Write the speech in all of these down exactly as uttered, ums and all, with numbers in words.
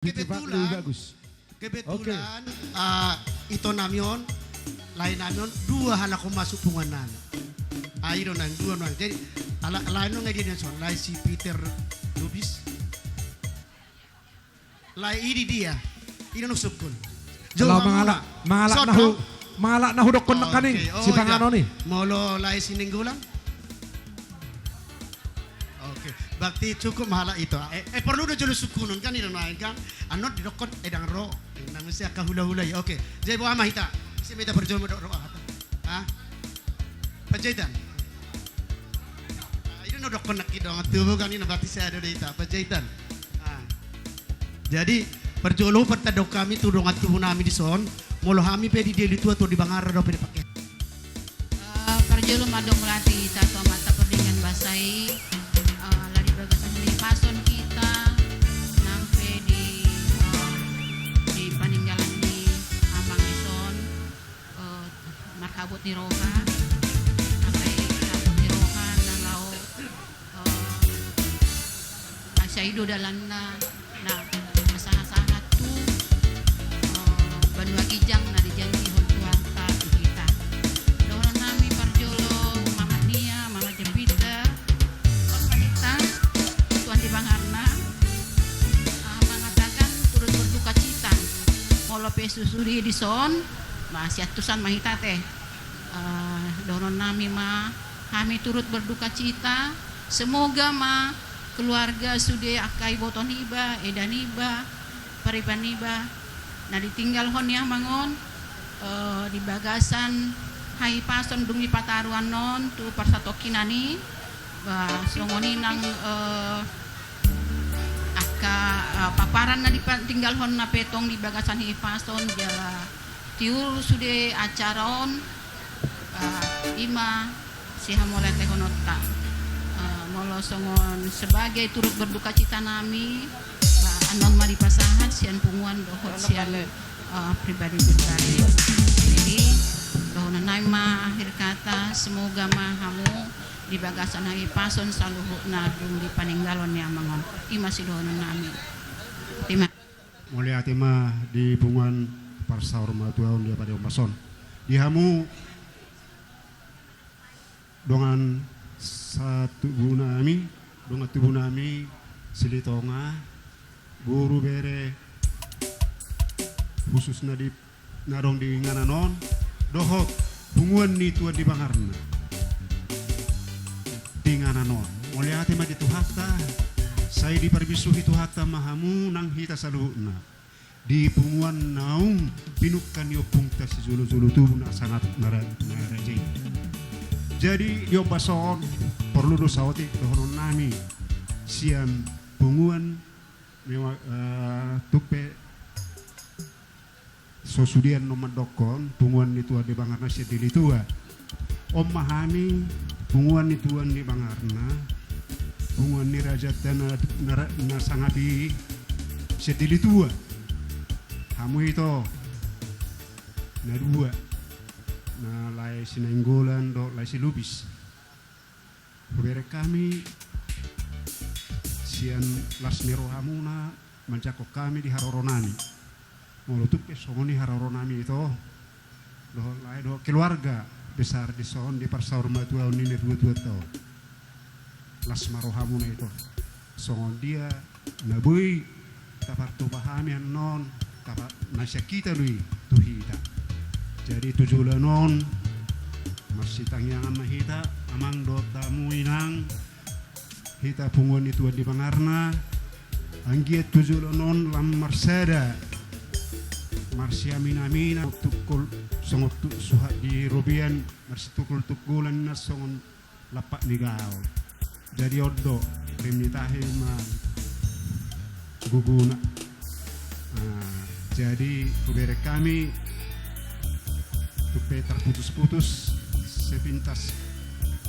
Kebetulan, lebih bagus. Kebetulan, oke. Ah, ito nami on, lae nami on, dua halak on masuk punguan nami. Ah, i do nang dua nang. Jadi, ala-, lae on nga dia nang son, lae si Peter Lubis. Lae i di dia. I do nang sungkun. Jauh. Laho mangala, mangala nahu, mangala nahu dokkon nangkaning. Oke, oh, sipanganon i. Molo lae si Nainggolan. Oke, berarti cukup ma halak ito. Eh, eh, porlu do jolo sungkunon kan, i do nang kan. Annon didokkon, eh, ndang ro. Eh, nang muse angka hula-hula i. Oke, jadi boha ma hita. Ise ma hita parjolo mandok ro hata. Ah? Panjaitan. Ah, i do na dokkon nangkin dongan tubu kan, i na berarti sada do hita. Panjaitan. Ah. Jadi, parjolo patandok hami tu dongan tubu nami dison, molo hami pe di dia litua tu di bangar dope di pake. Eh, parjolo mandok mauliate hita tu Amanta Pardenggan Basa i, eh, ala di bagasan hahipason hita, nang pe di, eh, di paninggalan ni amang dison, eh, marhabot ni roha, angka i habot ni roha na laho, eh, asa i do dalanna na sahat-sahat tu, eh, banua ginjang na dijanjihon Tuhanta tu hita. Dohonon nami parjolo, Mama Nia, Mama Jepita, Mama Nita, Tuan di bangarna, eh, mangatakan turut berduka cita. Molo pe sude dison, ma siantusan ma hita te. Eh, dohonon nami ma, hami turut berduka cita, semoga ma keluarga sude angka iboto niba, eda niba, pariban niba, na ditinggalhon ni amang on, eh, di bagasan hahipason dung dipataru annon tu parsatongkinan i, ba, songon i nang, eh, angka, eh, paparan na ditinggalhon na pe tong di bagasan hahipason, jala tiur sude acara on, eh, i ma sihamauliatehononta. Eh, molo songon sebagai turut berduka cita nami, ba, annon ma dipasahat sian punguan dohot sian, eh, pribadi-pribadi. Jadi, dohonon nami ma akhir kata, semoga ma hamu di bagasan hahipason saluhutna dung dipaninggalhon ni amang on. I ma sidohonon nami. Terima. Mauliate ma di punguan parsaurmatuaon di Amanta Pardenggan Basa on. Di hamu dongan satubu nami, dongan tubu nami, Silitonga, boru, bere, khususna di na adong di inganan on, dohot punguan ni Tuan di bangarna di inganan on. Mauliate ma di Tuhanta, sai diparbisuhi Tuhanta ma hamu nang hita saluhutna di punguan naung pinungka ni ompungta sijolo-jolo tubu na sangap na ra-, na raja i. Jadi, di ombas on, porlu do saotik dohonon nami sian punguan ni, eh, tung pe so sude annon mandokkon punguan ni Tuan di bangarna sian di litua. On ma hami punguan ni Tuan di bangarna, punguan ni rajanta na, na, na sangap i sian di litua. Hamu ito na dua, na lae si Nainggolan dohot lae si Lubis. Hubereng hami sian las ni rohamuna manjangkon hami di haroro nami. Molo tung pe songon i haroro nami ito, dohot lae dohot keluarga besar dison di parsaurmatuaon ni natua-tuanta on. Las ma rohamuna ito. Songon dia na boi tapartupa hami annon, tapa-, na sian hita do i tu hita. Jadi tu joloan on, marsitangiangan ma hita, amang dohot hamu inang, hita punguan ni Tuan di bangarna, anggiat tu joloan on lam marsada, marsiamin-aminan, tungkol, songon tu-, suhat di robean, marsitungkol-tungkolan na songon lampak ni gaol. Jadi on do, rim ni tahi ma gogona. Nah, jadi hubereng hami, tung pe tarputus-putus sepintas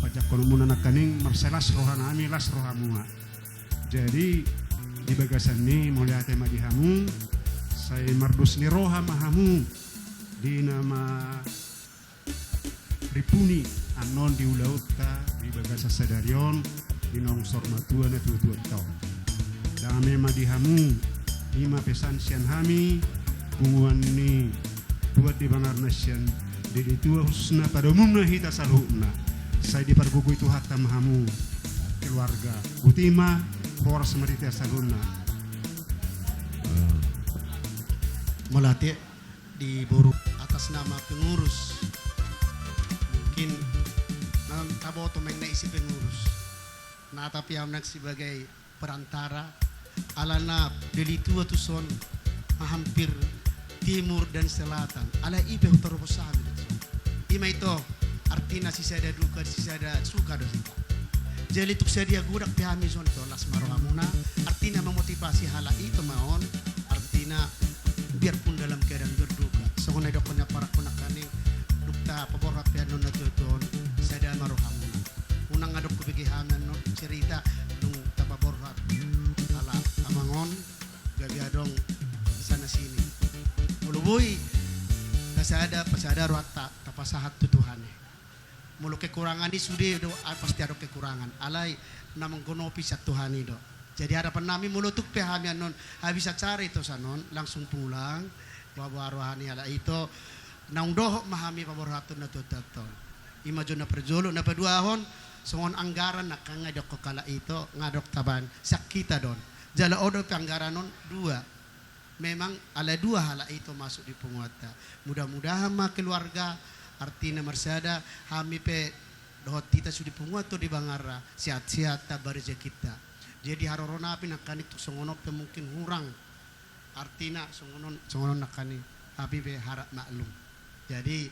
panjangkononmuna nangkaning, marsalas roha nami, las rohamuna. Jadi di bagasan ni mauliate ma di hamu, sai mardos ni roha ma hamu di na ma rimpuni annon di ulaonta di bagasan sadari on di naung saur matua natua-tuanta on. Dame ma di hamu, I ma pesan sian hami, punguan ni Tuan di Bangarna sian Deli Tua, khususna padomunna hita saluhutna. Sai dipargogoi Tuhanta ma hamu keluarga. Botima, horas ma di hita saluhutna. Mauliate di boru atas nama pengurus. Mungkin na taboto main na isi pengurus. Na tapi anak sebagai perantara, alana Deli Tua tuson hampir timur dan selatan. Alai i pe hutorop hami tuson. I ma ito, artina sisada duka, sisada suka do hita. Jadi tung sadia godang pe hami songon i ito, las ma rohamuna, artina memotivasi halak ito ma on, artina biarpun dalam keadaan berduka. Songon na didokkon ni amparangku nangkaning, dung tapaborhat pe annon na tuatua on, sada ma rohamuna. Unang adong hubege hami annon cerita dung tapaborhat halak amang on, gabe adong sana sini. Molo boi, pasada, pasada rohanta, tapasahat tu Tuhan i. Molo kekurangan i sude do, ah, pasti adong kekurangan. Alai na manggonopi sian Tuhan i do. Jadi harapan nami molo tung pe hami annon habis acara ito sanon, langsung pulang, boha-boha roha ni halak ito, naung dohot ma hami paborhathon na tuatua on. I ma jo na parjolo, na paduahon, songon anggaran nangkin nga didokkon halak ito, nga dok taban, sian hita do on. Jala on dope anggaran on dua. Memang ala dua halak ito masuk di punguanta. Mudah-mudahan ma keluarga, artina marsada, hami pe dohot hita sude punguan Tuan di Bangarna, sehat-sehat, tamba rejekinta. Jadi haroro nami nangkaning tung songon on pe mungkin hurang. Artina songon on, songon on nangkaning, hami pe harap maklum. Jadi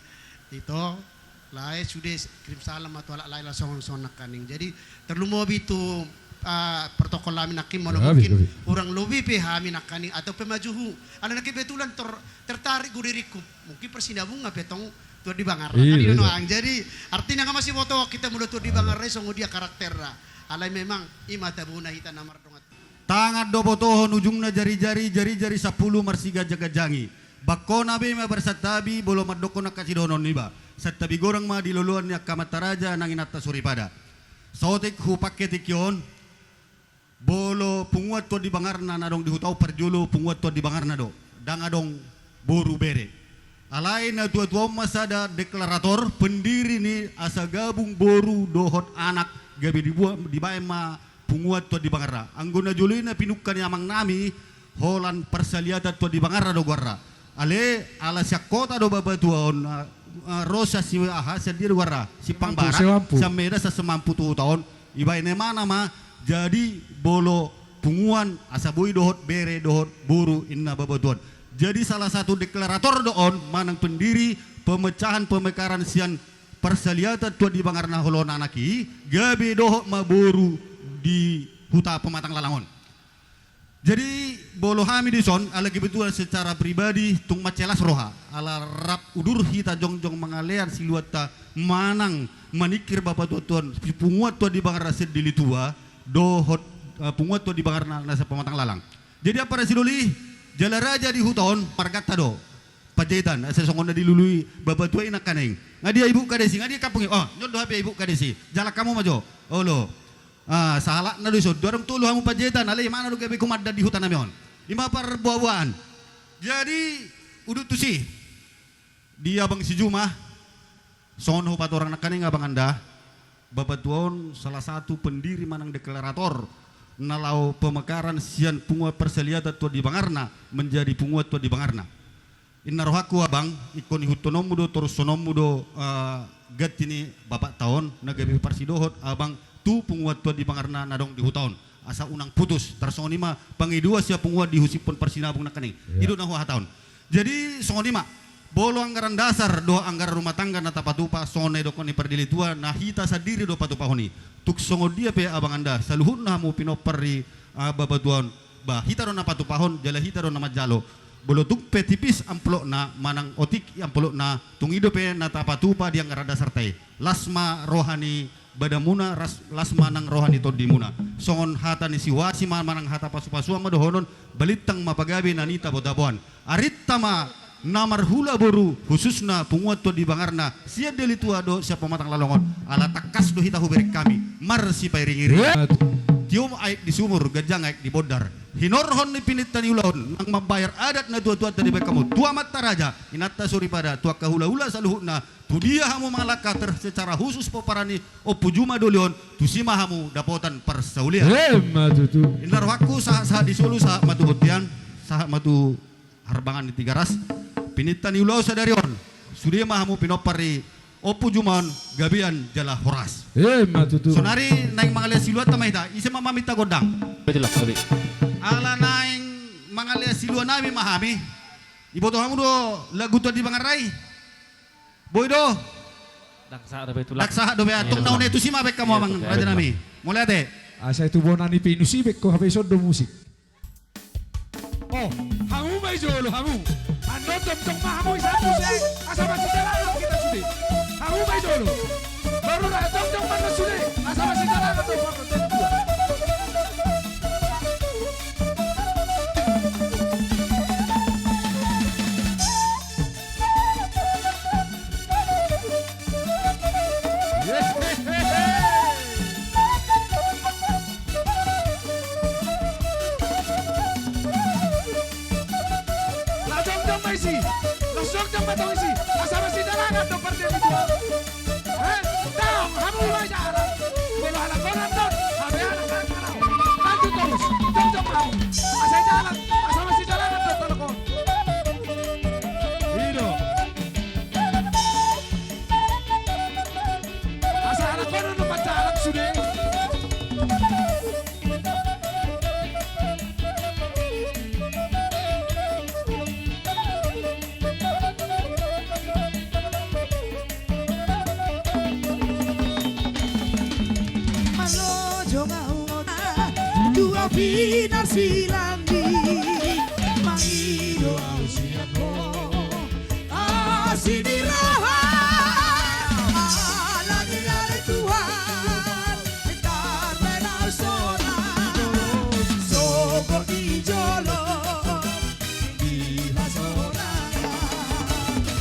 ito, lae sude kirim salam ma tu halak lae, laos songon, songon nangkaning. Jadi tarlumobi tu, ah, protokol nami nangkin, molo mungkin hurang lobi pe hami nangkaning, atau pe majuhu. Alana kebetulan ter-, tertarik do diringku. Mungkin parsinabungan pe tong Tuan di Bangarna. Jadi artina nga masiboto hita molo Tuan di Bangarna i songon dia karakterna. Alai memang i ma tabona hita na mardongan. Tangan do botohon ujungna jari-jari, jari-jari sampulu marsiganjang-ganjangi. Bangkona be ma marsantabi, bolo mandokkon angka sidohonon niba. Santabi godang ma di loloan ni angka amanta raja nang inanta soripada. Saotik hupangke tingki on, bolo punguan Tuan di Bangarna na adong di huta on, parjolo punguan Tuan di Bangarna do. Ndang adong boru bere. Alai na tuatua on ma sada deklarator, pendiri ni asa gabung boru dohot anak, gabe dibua-, dibaen ma punguan Tuan di Bangarna. Anggo na jolo i na pinungka ni amang nami, holan parsaliatan Tuan di Bangarna do goarna. Ale, ala sian kota do bapa tua on, ah, ah, ro sian si aha, sian dia do goarna, Simpang Barat, sian Medan, sian Semampu tu huta on. Ibaen ibana ma, jadi bolo punguan, asa boi dohot bere, dohot boru, inna bapa tua on. Jadi salah satu deklarator do on, manang pendiri pemecahan pemekaran sian parsaliatan Tuan di Bangarna holan anak i, gabe dohot ma boru di huta Pematang Lalang on. Jadi bolo hami dison, ala kebetulan secara pribadi tung mansai las roha, ala rap udur hita jongjong mangalean siluanta manang maningkir bapa tua on, punguan Tuan di Bangarna sian Deli Tua, dohot, eh, punguan Tuan di Bangarna na sian Pematang Lalang. Jadi ampara sidoli, jala raja di huta on, marganta do Panjaitan, asa songon na dilului bapa tua i nangkaning. Nga dia Ibu Kadesi, nga dia kampung i. Oh, nyon do hape Ibu Kadesi. Jalang hamu ma jo. Olo. Ah, sahalakna do dison. Dung adong tolu hamu Panjaitan, alai imana do gabe komandan di huta nami on. I ma parboaboaan. Jadi, udut tusi. Di abang si Juma, songon hupatorang nangkaning abang anda, bapa tua on salah satu pendiri manang deklarator na laho pemekaran sian punguan parsaliatan Tuan di Bangarna menjadi punguan Tuan di Bangarna. Inna rohangku abang, ingkon ihuthononmu do, torushononmu do, eh, ganti ni bapakta on, na gabe parsidohot abang tu punguan Tuan di Bangarna na adong di huta on. Asa unang putus, tarsongon i ma pangidoan sian punguan di husiphon parsinabung nangkaning. Iya. I do na huhatahon. Jadi songon i ma, bolo anggaran dasar dohot anggaran rumah tangga na tapatupa, songon na idokkon ni pardeletua, na hita sandiri do patupahon i. Tung songon dia pe abang anda, saluhutna hamu pinompar ni, ah, bapa tua on, ba hita do na patupahon, jala hita do na manjalo. Bolo tung pe tipis amplopna, manang otik amplopna, tung i dope na tapatupa di anggaran dasarta i. Las ma roha ni badanmuna, ras-, las ma nang roha ni tondimuna. Songon hata ni sihuasi ma, manang hata pasupasuan ma dohonon, balintang ma pagabe na nitabo-taboan. Arinta ma na marhula boru, khususna punguan Tuan di Bangarna, sian Deli Tua dohot sian Pematang Lalang on, ala tangkas do hita hubereng hami, marsipairing-iring. Iya. Tiop aek di sumur, ganjang aek di bondar. hinorhon ni pininta ni ulaon nang mambayar adat na tuatuanta, dibaen hamu tu amanta raja, inanta soripada, tu angka hulahula saluhutna, tu dia hamu mangalangka, ter-, secara khusus pomparan ni Ompu Juma doli on, tusi ma hamu dapotan parsaulian. Emma tutu. Ninna rohangku, sahat-sahat di solu, sahat ma tu bontean, sahat ma tu harbangan ni Tigaras. Pininta ni ulaon sadari on, sude ma hamu pinompar ni Ompu Juma on, gabean jala horas. Emma tutu. Saonari naeng mangalean siluanta ma hita, ise ma maminta gondang? Betul lah, Abi. Ala naeng mangalean siluanami ma hami. Diboto hamu do lagu Tuan di Bangarai? Boi do. Ndang sahat dope, Tulang. Ndang sahat dope, ia, tong na, Tulang. Une tusi ma baen hamu, ia, amang, Tulang, rajanami. Mauliate. Asa i tu bona ni Pinus i baen ho hape, ison do musik. O, hamu ma i jolo, hamu. Andon jongjong ma hamu i sahat muse, asa masidalangan hita sude. Hamu ma i jolo. Baru ra jongjong ma na sude, asa masidalangan do. Las jongjong ma isi, las jongjong ma tong isi, asa masidalangan do pardia ni Tuhan. Eh, daong, hamu ma i jalan. Molo halak on, Anton, hape anak, anak, anak. Lanjut terus, jongjong ma hamu. Asa i jalan, asa masidalangan do halak on. I do. Asa halak on na manjalang sude. Malo jo au, tu au pinarsilang i, mangido au sian ho. Asi ni roha, ala ni ale Tuhan, tarbaen au sonang, sogot ni jolo di hasonangan.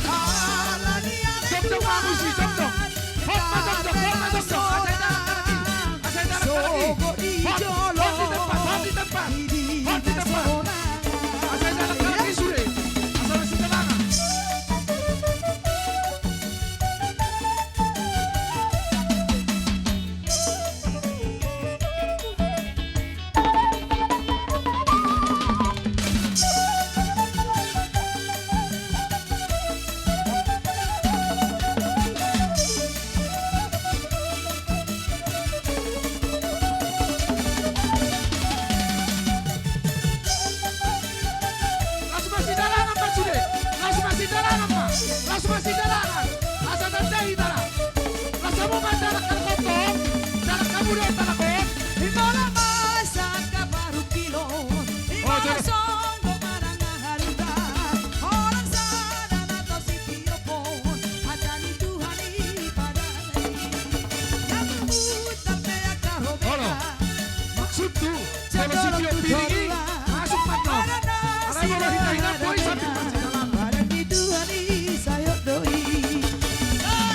Ala ni ale Tuhan, tarbaen au sonang, sogot ni jolo. Hot, hot di tempat, hot di tempat. Hot di tempat. Asa i jalan, jalan i sude. Asa masidalangan. Las masidalangan ma sude. Las masidalangan ma. Las masidalangan. Asa tanda hita ra. Las hamu ma, jalang halak on. Jalang hamu do halak on. Imbalan ma sangka parungkilon. Imbalan songgo manang haluda. Holan sada na tau sitiopon. Hata ni Tuhan i padai. Yang mutang pe angka robek. Olo. Maksudku, jolo sitio piring i, masuk ma antong. Alai molo hinahinan boi sambing masidalangan. Badan ni Tuhan i sayo do i.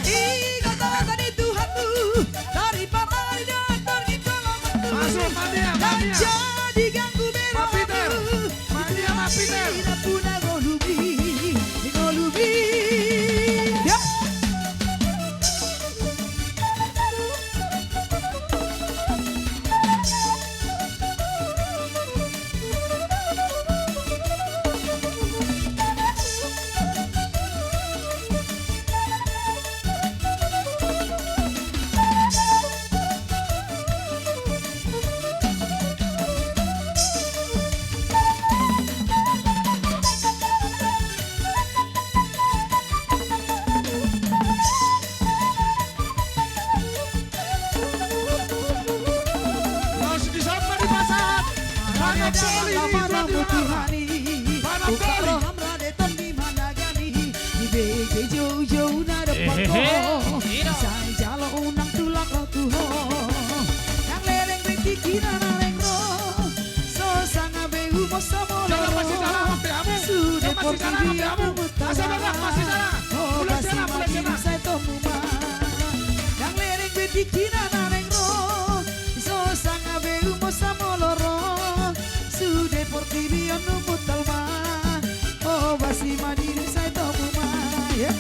Sai gotogoto ni Tuhanmu, dari parari dan dari kolomanmu. Masuk, Mania, Mania. Jadi ganggu bero. Ma Peter. Mania ma Peter. Ina puna ngolubi, ngolubi. Ya. Laos di son ma dipasahat panamboli ni Tuhan di Lahar. Panamboli. Roham rade tondi managani, dibege joujou na dompak ho. Sai jalo unang tulak ro tu ho. Nang leleng be tingkina na naeng ro, so sanga be umos samo lorong. Sude portibi amu mutara. Ho basi magi sai tomu ma. Nang leleng be tingkina na naeng ro, so sanga be umos samo lorong. Sude Si madiri sai tobu ma, ya.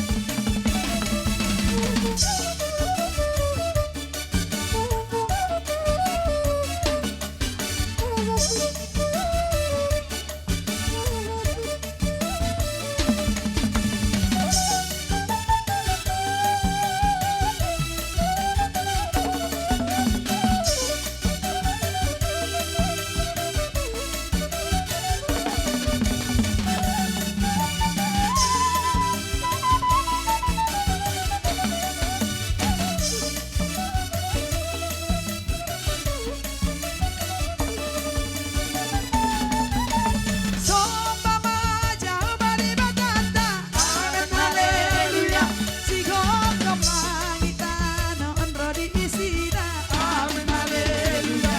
Somba ma Jahowa Debatanta. Amen, haleluya. Sigomgom langit tano on ro di isina. Amen, haleluya.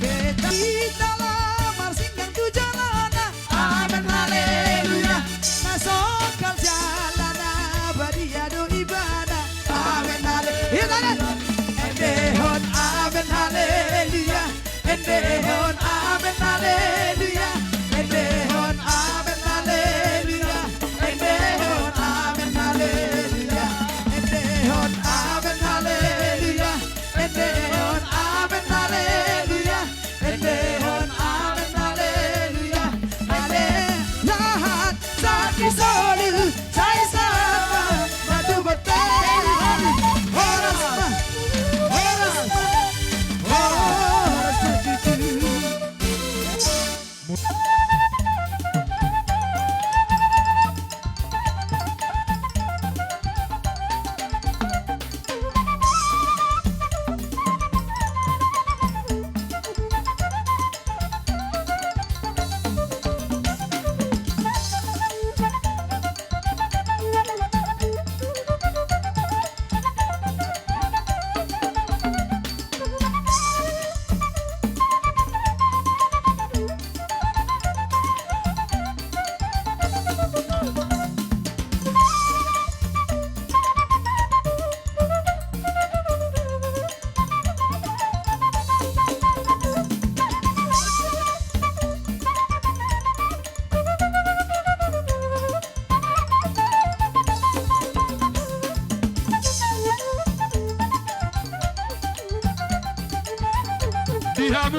Beta hita lam marsinggang tu jolona. Amen, haleluya. Na songkal jala na badia do ibana. Amen, haleluya. Hita, hita. Endehon amen, haleluya. Endehon amen, haleluya. Endehon amen, haleluya. Endehon amen, haleluya. Endehon amen, haleluya. Endehon amen, haleluya. Endehon amen, haleluya. Ale, lahat, sakit,